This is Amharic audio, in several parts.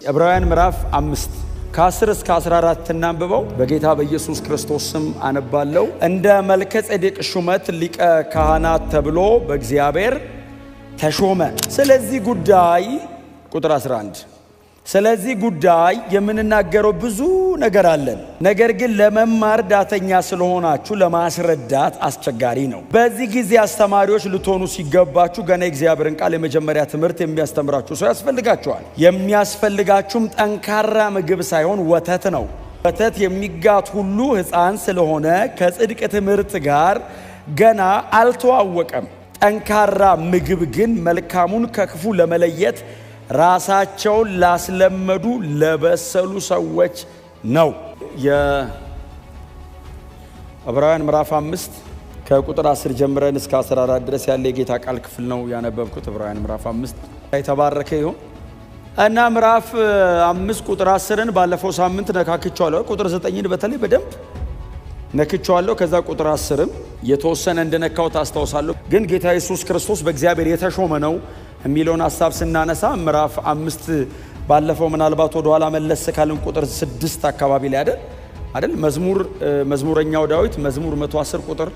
ዕብራውያን ምዕራፍ 5 ከ10 እስከ 14 እናንብበው። በጌታ በኢየሱስ ክርስቶስ ስም አነባለሁ። እንደ መልከ ጼዴቅ ሹመት ሊቀ ካህናት ተብሎ በእግዚአብሔር ተሾመ። ስለዚህ ጉዳይ ቁጥር 11፣ ስለዚህ ጉዳይ የምንናገረው ብዙ ነገር አለን። ነገር ግን ለመማር ዳተኛ ስለሆናችሁ ለማስረዳት አስቸጋሪ ነው። በዚህ ጊዜ አስተማሪዎች ልትሆኑ ሲገባችሁ ገና የእግዚአብሔርን ቃል የመጀመሪያ ትምህርት የሚያስተምራችሁ ሰው ያስፈልጋችኋል። የሚያስፈልጋችሁም ጠንካራ ምግብ ሳይሆን ወተት ነው። ወተት የሚጋት ሁሉ ሕፃን ስለሆነ ከጽድቅ ትምህርት ጋር ገና አልተዋወቀም። ጠንካራ ምግብ ግን መልካሙን ከክፉ ለመለየት ራሳቸውን ላስለመዱ ለበሰሉ ሰዎች ነው። የዕብራውያን ምዕራፍ 5 ከቁጥር 10 ጀምረን እስከ 14 ድረስ ያለ የጌታ ቃል ክፍል ነው ያነበብኩት። ዕብራውያን ምዕራፍ 5 የተባረከ ይሁን እና ምዕራፍ 5 ቁጥር 10ን ባለፈው ሳምንት ነካክቼዋለሁ። ቁጥር 9ን በተለይ በደንብ ነክቼዋለሁ። ከዛ ቁጥር 10ም የተወሰነ እንደነካው ታስታውሳለሁ። ግን ጌታ ኢየሱስ ክርስቶስ በእግዚአብሔር የተሾመ ነው የሚለውን ሀሳብ ስናነሳ ምዕራፍ 5 ባለፈው ምናልባት ወደኋላ መለስ ካልን ቁጥር 6 አካባቢ ላይ አይደል መዝሙረኛው ዳዊት መዝሙር 110 ቁጥር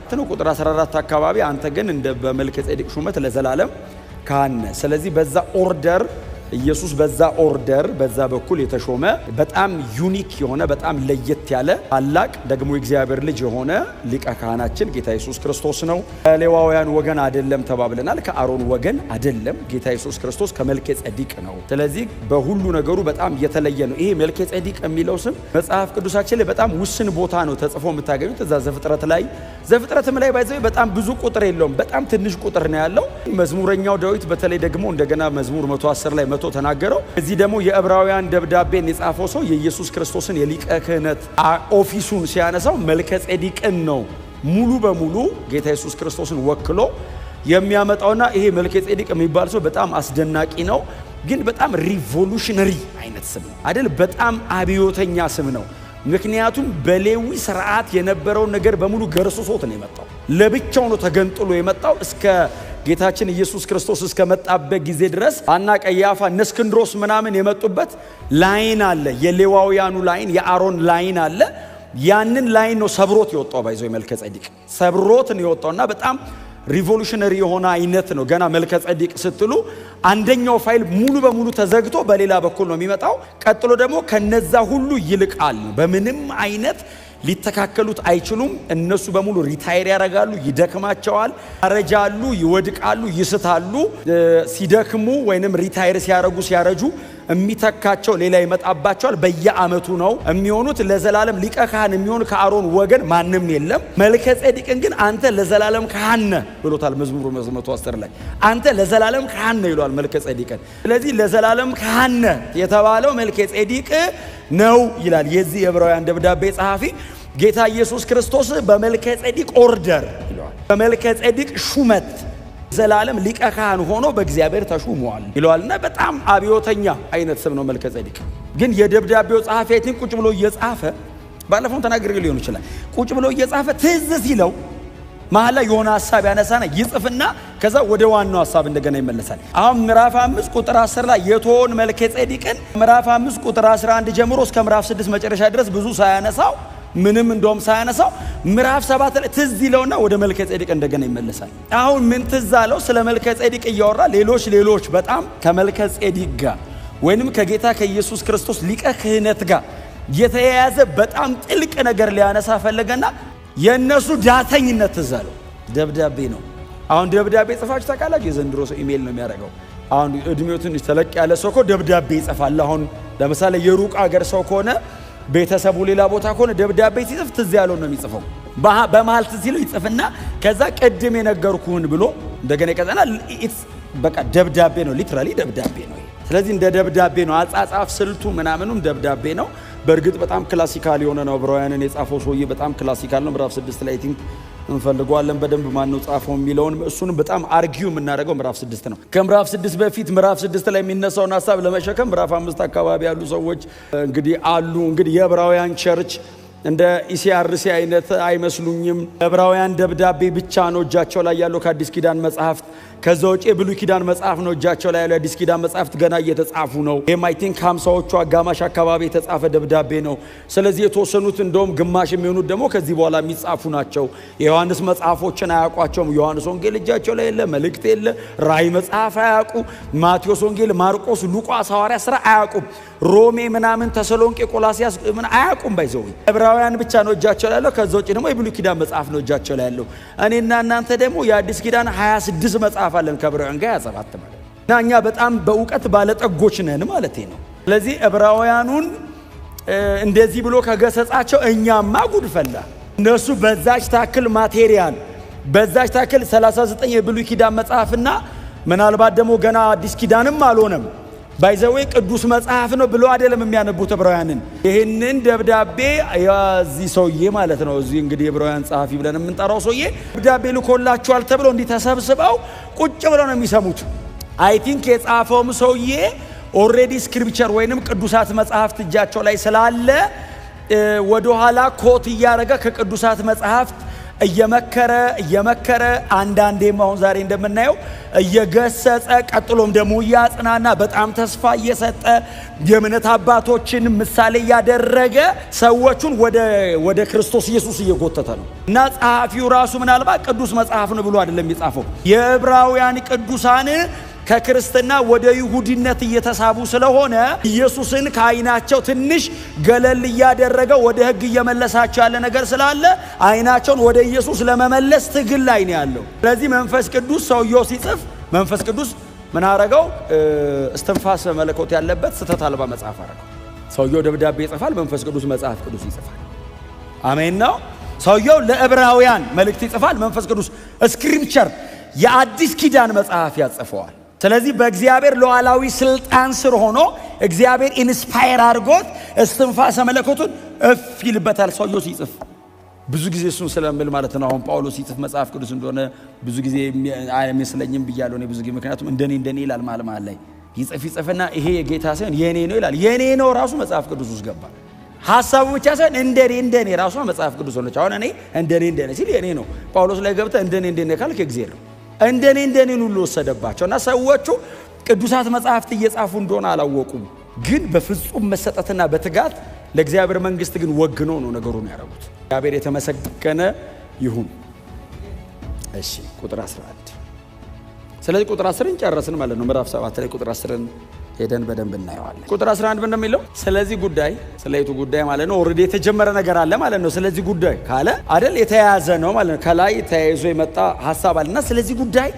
14 አካባቢ አንተ ግን እንደ በመልከ ጼዴቅ ሹመት ለዘላለም ካህን ነህ። ስለዚህ በዛ order ኢየሱስ በዛ order በዛ በኩል የተሾመ በጣም unique የሆነ፣ በጣም ለየት ያለ፣ ታላቅ ደግሞ የእግዚአብሔር ልጅ የሆነ ሊቀ ካህናችን ጌታ ኢየሱስ ክርስቶስ ነው። ከሌዋውያን ወገን አይደለም ተባብለናል። ከአሮን ወገን አይደለም። ጌታ ኢየሱስ ክርስቶስ ከመልከ ጼዴቅ ነው። ስለዚህ በሁሉ ነገሩ በጣም የተለየ ነው። ይሄ መልከ ጼዴቅ የሚለው ስም መጽሐፍ ቅዱሳችን ላይ በጣም ውስን ቦታ ነው ተጽፎ የምታገኙት፣ እዛ ዘፍጥረት ላይ። ዘፍጥረትም ላይ by the way በጣም ብዙ ቁጥር የለውም። በጣም ትንሽ ቁጥር ነው ያለው። መዝሙረኛው ዳዊት በተለይ ደግሞ እንደገና መዝሙር 110 ላይ መቶ ተናገረው። እዚህ ደግሞ የዕብራውያን ደብዳቤን የጻፈው ሰው የኢየሱስ ክርስቶስን የሊቀ ክህነት office ኡን ሲያነሳው መልከ ጼዴቅን ነው ሙሉ በሙሉ ጌታ ኢየሱስ ክርስቶስን ወክሎ የሚያመጣውና ይሄ መልከ ጼዴቅ የሚባል ሰው በጣም አስደናቂ ነው። ግን በጣም revolutionary አይነት ስም ነው አይደል? በጣም አብዮተኛ ስም ነው። ምክንያቱም በሌዊ ስርዓት የነበረውን ነገር በሙሉ ገርስሶት ነው የመጣው። ለብቻው ነው ተገንጥሎ የመጣው። እስከ ጌታችን ኢየሱስ ክርስቶስ እስከመጣበት ጊዜ ድረስ ሐና፣ ቀያፋ፣ እነ እስክንድሮስ ምናምን የመጡበት line አለ። የሌዋውያኑ line፣ የአሮን line አለ። ያንን line ነው ሰብሮት የወጣው። By the way መልከ ጼዴቅ ሰብሮት ነው የወጣውና በጣም revolutionary የሆነ አይነት ነው። ገና መልከ ጼዴቅ ስትሉ አንደኛው ፋይል ሙሉ በሙሉ ተዘግቶ በሌላ በኩል ነው የሚመጣው። ቀጥሎ ደግሞ ከነዛ ሁሉ ይልቃል። በምንም አይነት ሊተካከሉት አይችሉም። እነሱ በሙሉ retire ያደርጋሉ፣ ይደክማቸዋል፣ ያረጃሉ፣ ይወድቃሉ፣ ይስታሉ። ሲደክሙ ወይንም retire ሲያረጉ፣ ሲያረጁ የሚተካቸው ሌላ ይመጣባቸዋል። በየዓመቱ ነው የሚሆኑት። ለዘላለም ሊቀ ካህን የሚሆን ከአሮን ወገን ማንም የለም። መልከ ጼዴቅን ግን አንተ ለዘላለም ካህን ነህ ብሎታል። መዝሙሩ 110 ላይ አንተ ለዘላለም ካህን ነህ ይለዋል መልከ ጼዴቅን። ስለዚህ ለዘላለም ካህን ነህ የተባለው መልከ ጼዴቅ ነው ይላል የዚህ የዕብራውያን ደብዳቤ ጸሐፊ። ጌታ ኢየሱስ ክርስቶስ በመልከ ጼዴቅ order ይለዋል። በመልከ ጼዴቅ ሹመት ዘላለም ሊቀ ካህን ሆኖ በእግዚአብሔር ተሹሟል ይለዋልና በጣም አብዮተኛ አይነት ስም ነው መልከ ጼዴቅ። ግን የደብዳቤው ጸሐፊ I think ቁጭ ብሎ እየጻፈ፣ ባለፈው ተናግሬ ሊሆን ይችላል። ቁጭ ብሎ እየጻፈ ትዝ ሲለው መሀል ላይ የሆነ ሀሳብ ያነሳና ይጽፍና ከዛ ወደ ዋናው ሀሳብ እንደገና ይመለሳል። አሁን ምዕራፍ 5 ቁጥር 10 ላይ የተወውን መልከ ጼዴቅን ምዕራፍ 5 ቁጥር 11 ጀምሮ እስከ ምዕራፍ 6 መጨረሻ ድረስ ብዙ ሳያነሳው፣ ምንም እንደውም ሳያነሳው፣ ምዕራፍ 7 ላይ ትዝ ይለውና ወደ መልከ ጼዴቅ እንደገና ይመለሳል። አሁን ምን ትዝ አለው? ስለ መልከ ጼዴቅ እያወራ ሌሎች ሌሎች በጣም ከመልከ ጼዴቅ ጋር ወይንም ከጌታ ከኢየሱስ ክርስቶስ ሊቀ ክህነት ጋር የተያያዘ በጣም ጥልቅ ነገር ሊያነሳ ፈለገና የእነሱ ዳተኝነት ትዝ አለው። ደብዳቤ ነው። አሁን ደብዳቤ ጽፋችሁ ታውቃላችሁ? የዘንድሮ ሰው ኢሜይል ነው የሚያደርገው። አሁን እድሜው ትንሽ ተለቅ ያለ ሰው እኮ ደብዳቤ ይጽፋል። አሁን ለምሳሌ የሩቅ አገር ሰው ከሆነ፣ ቤተሰቡ ሌላ ቦታ ከሆነ ደብዳቤ ሲጽፍ ትዝ ያለውን ነው የሚጽፈው። በመሀል ትዝ ይለው ይጽፍና ከዛ ቅድም የነገርኩህን ብሎ እንደገና ይቀጥላል። በቃ ደብዳቤ ነው፣ literally ደብዳቤ ነው። ስለዚህ እንደ ደብዳቤ ነው አጻጻፍ ስልቱ ምናምኑም ደብዳቤ ነው። በእርግጥ በጣም classical የሆነ ነው። ዕብራውያንን የጻፈው ሰውዬ በጣም classical ነው። ምዕራፍ 6 ላይ I think እንፈልገዋለን በደንብ ማነው ጻፈው የሚለውን። እሱንም በጣም argue የምናደርገው ምዕራፍ 6 ነው። ከምዕራፍ 6 በፊት ምዕራፍ 6 ላይ የሚነሳውን ሀሳብ ለመሸከም ምዕራፍ 5 አካባቢ ያሉ ሰዎች እንግዲህ አሉ። እንግዲህ የዕብራውያን church እንደ ECRC አይነት አይመስሉኝም። ዕብራውያን ደብዳቤ ብቻ ነው እጃቸው ላይ ያለው ከአዲስ ኪዳን መጽሐፍት። ከዛ ውጭ የብሉይ ኪዳን መጽሐፍ ነው እጃቸው ላይ ያለው። የአዲስ ኪዳን መጽሐፍት ገና እየተጻፉ ነው። ይህም I think 50ዎቹ አጋማሽ አካባቢ የተጻፈ ደብዳቤ ነው። ስለዚህ የተወሰኑት እንደውም ግማሽ የሚሆኑት ደግሞ ከዚህ በኋላ የሚጻፉ ናቸው። የዮሐንስ መጽሐፎችን አያውቋቸውም። ዮሐንስ ወንጌል እጃቸው ላይ የለ፣ መልእክት የለ፣ ራእይ መጽሐፍ አያውቁ፣ ማቴዎስ ወንጌል፣ ማርቆስ፣ ሉቃስ፣ ሐዋርያ ስራ አያውቁም። ሮሜ ምናምን፣ ተሰሎንቄ፣ ቆላሲያስ ምን አያውቁም። By the way ዕብራውያን ብቻ ነው እጃቸው ላይ ያለው። ከዛ ውጭ ደግሞ የብሉይ ኪዳን መጽሐፍ ነው እጃቸው ላይ ያለው። እኔና እናንተ ደግሞ የአዲስ ኪዳን 26 መጽሐፍ አለን ከዕብራውያን ጋር 27 ማለት እና እኛ በጣም በእውቀት ባለጠጎች ነን ማለት ነው። ስለዚህ ዕብራውያኑን እንደዚህ ብሎ ከገሰጻቸው እኛማ ጉድ ፈላ። እነሱ በዛች ታክል material፣ በዛች ታክል 39 የብሉይ ኪዳን መጽሐፍና ምናልባት ደግሞ ገና አዲስ ኪዳንም አልሆነም፣ by the way ቅዱስ መጽሐፍ ነው ብሎ አይደለም የሚያነቡት ዕብራውያንን። ይህንን ደብዳቤ የዚህ ሰውዬ ማለት ነው፣ እዚህ እንግዲህ የዕብራውያን ጸሐፊ ብለን የምንጠራው ሰውዬ ደብዳቤ ልኮላችኋል ተብለው እንዲህ ተሰብስበው ቁጭ ብለው ነው የሚሰሙት። I think የጻፈውም ሰውዬ already scripture ወይንም ቅዱሳት መጽሐፍት እጃቸው ላይ ስላለ ወደኋላ quote እያደረገ ከቅዱሳት መጽሐፍት እየመከረ እየመከረ፣ አንዳንዴም አሁን ዛሬ እንደምናየው እየገሰጸ፣ ቀጥሎም ደግሞ እያጽናና፣ በጣም ተስፋ እየሰጠ፣ የእምነት አባቶችን ምሳሌ እያደረገ ሰዎቹን ወደ ክርስቶስ ኢየሱስ እየጎተተ ነው። እና ጸሐፊው ራሱ ምናልባት ቅዱስ መጽሐፍ ነው ብሎ አይደለም የጻፈው። የዕብራውያን ቅዱሳን ከክርስትና ወደ ይሁዲነት እየተሳቡ ስለሆነ ኢየሱስን ከዓይናቸው ትንሽ ገለል እያደረገ ወደ ሕግ እየመለሳቸው ያለ ነገር ስላለ ዓይናቸውን ወደ ኢየሱስ ለመመለስ ትግል ላይ ነው ያለው። ስለዚህ መንፈስ ቅዱስ ሰውየው ሲጽፍ መንፈስ ቅዱስ ምን አረገው? እስትንፋሰ መለኮት ያለበት ስህተት አልባ መጽሐፍ አረገው። ሰውየው ደብዳቤ ይጽፋል፣ መንፈስ ቅዱስ መጽሐፍ ቅዱስ ይጽፋል። አሜን ነው። ሰውየው ለዕብራውያን መልእክት ይጽፋል፣ መንፈስ ቅዱስ scripture የአዲስ ኪዳን መጽሐፍ ያጽፈዋል። ስለዚህ በእግዚአብሔር ሉዓላዊ ስልጣን ስር ሆኖ እግዚአብሔር inspire አድርጎት እስትንፋሰ መለኮቱን እፍ ይልበታል ሰውየው ሲጽፍ። ብዙ ጊዜ እሱን ስለምል ማለት ነው። አሁን ጳውሎስ ሲጽፍ መጽሐፍ ቅዱስ እንደሆነ ብዙ ጊዜ አይመስለኝም ብያለሁ እኔ ብዙ ጊዜ። ምክንያቱም እንደኔ እንደኔ ይላል፣ መሀል መሀል ላይ ይጽፍ ይጽፍና ይሄ የጌታ ሳይሆን የኔ ነው ይላል። የኔ ነው ራሱ መጽሐፍ ቅዱስ ውስጥ ገባ። ሀሳቡ ብቻ ሳይሆን እንደኔ እንደኔ ራሷ መጽሐፍ ቅዱስ ሆነች። አሁን እኔ እንደኔ እንደኔ ሲል የኔ ነው። ጳውሎስ ላይ ገብተህ እንደኔ እንደኔ ካልክ የእግዚአብሔር ነው። እንደኔ እንደኔን ሁሉ ወሰደባቸው እና ሰዎቹ ቅዱሳት መጽሐፍት እየጻፉ እንደሆነ አላወቁም። ግን በፍጹም መሰጠትና በትጋት ለእግዚአብሔር መንግስት ግን ወግነው ነው ነገሩን ያደረጉት። እግዚአብሔር የተመሰገነ ይሁን። እሺ፣ ቁጥር 11። ስለዚህ ቁጥር 10ን ጨረስን ማለት ነው። ምዕራፍ 7 ላይ ቁጥር 10ን ሄደን በደንብ እናየዋለን። ቁጥር 11 ምን እንደሚለው? ስለዚህ ጉዳይ፣ ስለ የቱ ጉዳይ ማለት ነው? Already የተጀመረ ነገር አለ ማለት ነው። ስለዚህ ጉዳይ ካለ አይደል የተያያዘ ነው ማለት ነው። ከላይ ተያይዞ የመጣ ሀሳብ አለና ስለዚህ ጉዳይ።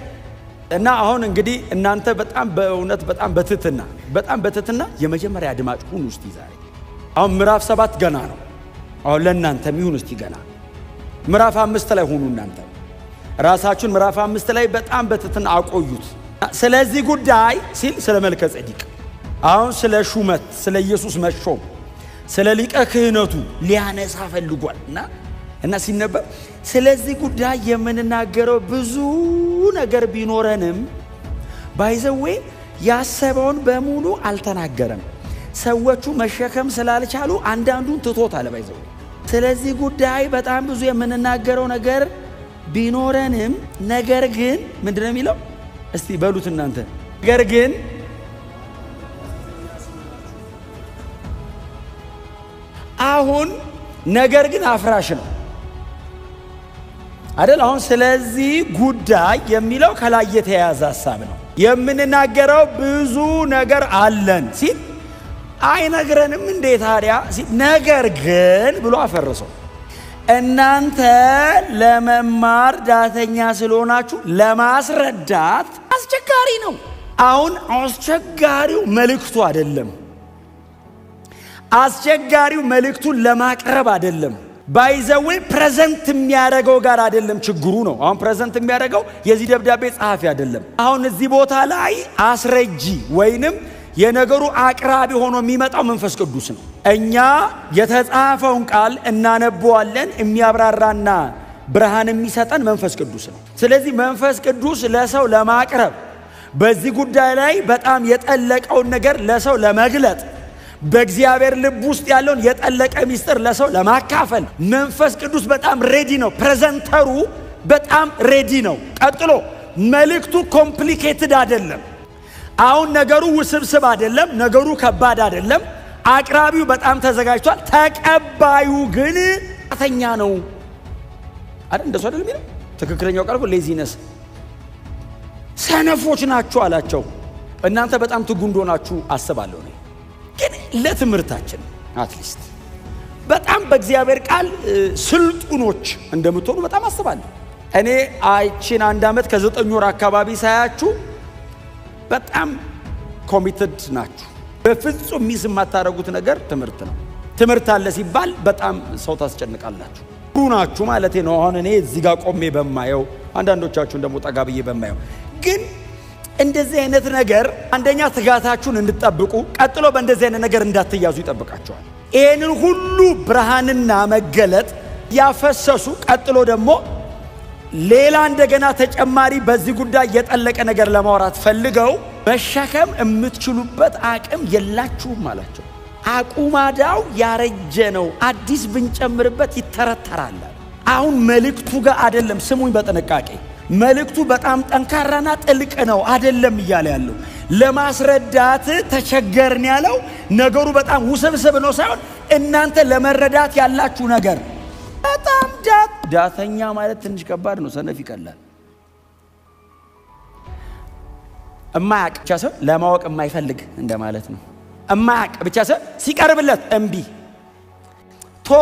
እና አሁን እንግዲህ እናንተ በጣም በእውነት በጣም በትህትና፣ በጣም በትህትና የመጀመሪያ አድማጭ ሁኑ እስቲ ዛሬ። አሁን ምዕራፍ 7 ገና ነው። አሁን ለእናንተም ይሁን እስቲ ገና ምዕራፍ 5 ላይ ሁኑ። እናንተ ራሳችሁን ምዕራፍ 5 ላይ በጣም በትህትና አቆዩት። ስለዚህ ጉዳይ ሲል ስለ መልከ ጼዴቅ፣ አሁን ስለ ሹመት፣ ስለ ኢየሱስ መሾም፣ ስለ ሊቀ ክህነቱ ሊያነሳ ፈልጓል። እና ሲነበብ ስለዚህ ጉዳይ የምንናገረው ብዙ ነገር ቢኖረንም፣ by the way ያሰበውን በሙሉ አልተናገረም። ሰዎቹ መሸከም ስላልቻሉ አንዳንዱን ትቶታል። By the way ስለዚህ ጉዳይ በጣም ብዙ የምንናገረው ነገር ቢኖረንም ነገር ግን ምንድን ነው የሚለው? እስቲ በሉት እናንተ። ነገር ግን አሁን ነገር ግን አፍራሽ ነው አይደል? አሁን ስለዚህ ጉዳይ የሚለው ከላይ የተያያዘ ሀሳብ ነው። የምንናገረው ብዙ ነገር አለን ሲል አይነግረንም እንዴ ታዲያ ሲል ነገር ግን ብሎ አፈረሰው። እናንተ ለመማር ዳተኛ ስለሆናችሁ ለማስረዳት አስቸጋሪ ነው። አሁን አስቸጋሪው መልእክቱ አይደለም። አስቸጋሪው መልእክቱን ለማቅረብ አይደለም። By the way present የሚያደርገው ጋር አይደለም ችግሩ ነው። አሁን present የሚያደርገው የዚህ ደብዳቤ ጸሐፊ አይደለም። አሁን እዚህ ቦታ ላይ አስረጂ ወይንም የነገሩ አቅራቢ ሆኖ የሚመጣው መንፈስ ቅዱስ ነው። እኛ የተጻፈውን ቃል እናነበዋለን። የሚያብራራና ብርሃን የሚሰጠን መንፈስ ቅዱስ ነው። ስለዚህ መንፈስ ቅዱስ ለሰው ለማቅረብ፣ በዚህ ጉዳይ ላይ በጣም የጠለቀውን ነገር ለሰው ለመግለጥ፣ በእግዚአብሔር ልብ ውስጥ ያለውን የጠለቀ ሚስጥር ለሰው ለማካፈል መንፈስ ቅዱስ በጣም ready ነው። Presenter ኡ በጣም ready ነው። ቀጥሎ መልእክቱ complicated አይደለም። አሁን ነገሩ ውስብስብ አይደለም። ነገሩ ከባድ አይደለም። አቅራቢው በጣም ተዘጋጅቷል። ተቀባዩ ግን ዳተኛ ነው አይደል? እንደሱ አይደለም የሚለው ትክክለኛው ቃል እኮ laziness። ሰነፎች ናችሁ አላቸው። እናንተ በጣም ትጉ እንደሆናችሁ አስባለሁ እኔ ግን ለትምህርታችን at least በጣም በእግዚአብሔር ቃል ስልጡኖች እንደምትሆኑ በጣም አስባለሁ። እኔ አይቺን 1 ዓመት ከ9 ወር አካባቢ ሳያችሁ በጣም committed ናችሁ። በፍጹም miss የማታደርጉት ነገር ትምህርት ነው። ትምህርት አለ ሲባል በጣም ሰው ታስጨንቃላችሁ። ጥሩ ናችሁ ማለት ነው። አሁን እኔ እዚህ ጋር ቆሜ በማየው፣ አንዳንዶቻችሁን ደግሞ ጠጋ ብዬ በማየው ግን እንደዚህ አይነት ነገር አንደኛ ትጋታችሁን እንድትጠብቁ፣ ቀጥሎ በእንደዚህ አይነት ነገር እንዳትያዙ ይጠብቃችኋል። ይህንን ሁሉ ብርሃንና መገለጥ ያፈሰሱ ቀጥሎ ደግሞ ሌላ እንደገና ተጨማሪ በዚህ ጉዳይ የጠለቀ ነገር ለማውራት ፈልገው መሸከም የምትችሉበት አቅም የላችሁም አላቸው። አቁማዳው ያረጀ ነው፣ አዲስ ብንጨምርበት ይተረተራል። አሁን መልእክቱ ጋር አይደለም፣ ስሙኝ በጥንቃቄ። መልእክቱ በጣም ጠንካራና ጥልቅ ነው አይደለም እያለ ያለው፣ ለማስረዳት ተቸገርን ያለው ነገሩ በጣም ውስብስብ ነው ሳይሆን እናንተ ለመረዳት ያላችሁ ነገር በጣም ዳተኛ ማለት ትንሽ ከባድ ነው። ሰነፍ ይቀላል። እማያቅ ብቻ ሰው ለማወቅ የማይፈልግ እንደማለት ነው። እማያቅ ብቻ ሰው ሲቀርብለት እምቢ፣ ቶ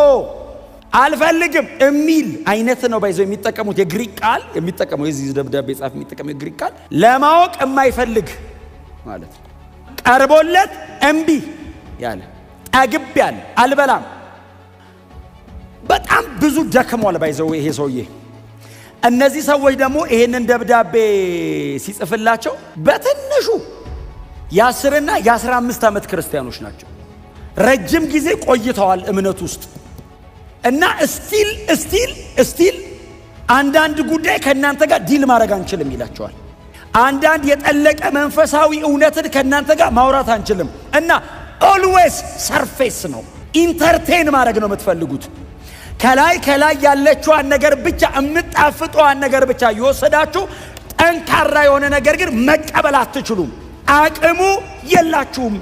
አልፈልግም የሚል አይነት ነው። By the way የሚጠቀሙት የግሪክ ቃል፣ የሚጠቀመው የዚህ ደብዳቤ ጻፍ የሚጠቀመው የግሪክ ቃል ለማወቅ የማይፈልግ ማለት ነው። ቀርቦለት እምቢ ያለ፣ ጠግብ ያለ፣ አልበላም። በጣም ብዙ ደክሟል። By the way ይሄ ሰውዬ፣ እነዚህ ሰዎች ደግሞ ይሄንን ደብዳቤ ሲጽፍላቸው በትንሹ የ10ና የ15 ዓመት ክርስቲያኖች ናቸው። ረጅም ጊዜ ቆይተዋል እምነት ውስጥ እና still still still አንዳንድ ጉዳይ ከእናንተ ጋር deal ማድረግ አንችልም ይላቸዋል። አንዳንድ የጠለቀ መንፈሳዊ እውነትን ከእናንተ ጋር ማውራት አንችልም እና always surface ነው። Entertain ማድረግ ነው የምትፈልጉት። ከላይ ከላይ ያለችዋን ነገር ብቻ፣ የምጣፍጠዋን ነገር ብቻ እየወሰዳችሁ ጠንካራ የሆነ ነገር ግን መቀበል አትችሉም። አቅሙ የላችሁም።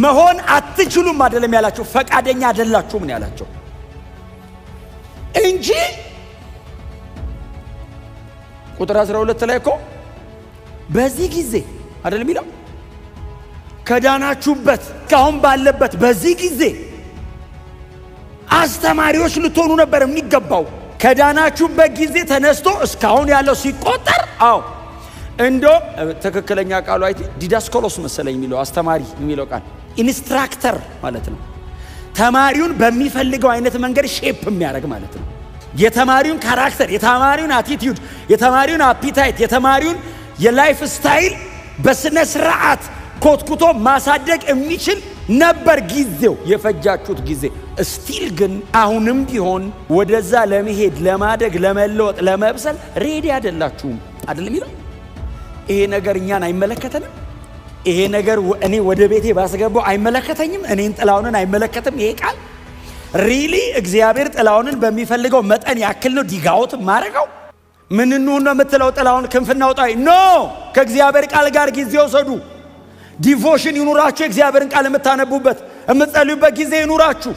መሆን አትችሉም አይደለም ያላቸው፣ ፈቃደኛ አይደላችሁም ነው ያላቸው እንጂ ቁጥር 12 ላይ እኮ በዚህ ጊዜ አይደለም የሚለው? ከዳናችሁበት እስካሁን ባለበት በዚህ ጊዜ አስተማሪዎች ልትሆኑ ነበር የሚገባው። ከዳናችሁበት ጊዜ ተነስቶ እስካሁን ያለው ሲቆጠር፣ አዎ፣ እንዶ ትክክለኛ ቃሉ አይ ዲዳስኮሎስ መሰለኝ የሚለው፣ አስተማሪ የሚለው ቃል instructor ማለት ነው። ተማሪውን በሚፈልገው አይነት መንገድ shape የሚያደርግ ማለት ነው። የተማሪውን character፣ የተማሪውን attitude፣ የተማሪውን appetite፣ የተማሪውን የ life style በስነ ስርዓት ኮትኩቶ ማሳደግ የሚችል ነበር ጊዜው፣ የፈጃችሁት ጊዜ። Still ግን አሁንም ቢሆን ወደዛ ለመሄድ፣ ለማደግ፣ ለመለወጥ፣ ለመብሰል ready አይደላችሁም አይደለም የሚለው። ይሄ ነገር እኛን አይመለከተንም። ይሄ ነገር እኔ ወደ ቤቴ ባስገባው አይመለከተኝም። እኔን ጥላሁንን አይመለከትም። ይሄ ቃል really እግዚአብሔር ጥላሁንን በሚፈልገው መጠን ያክል ነው dig out ማድረገው። ምን እንሁን ነው የምትለው ጥላሁን? ክንፍ እናውጣ? No፣ ከእግዚአብሔር ቃል ጋር ጊዜ ውሰዱ። Devotion ይኑራችሁ። የእግዚአብሔርን ቃል የምታነቡበት፣ የምትጸልዩበት ጊዜ ይኑራችሁ።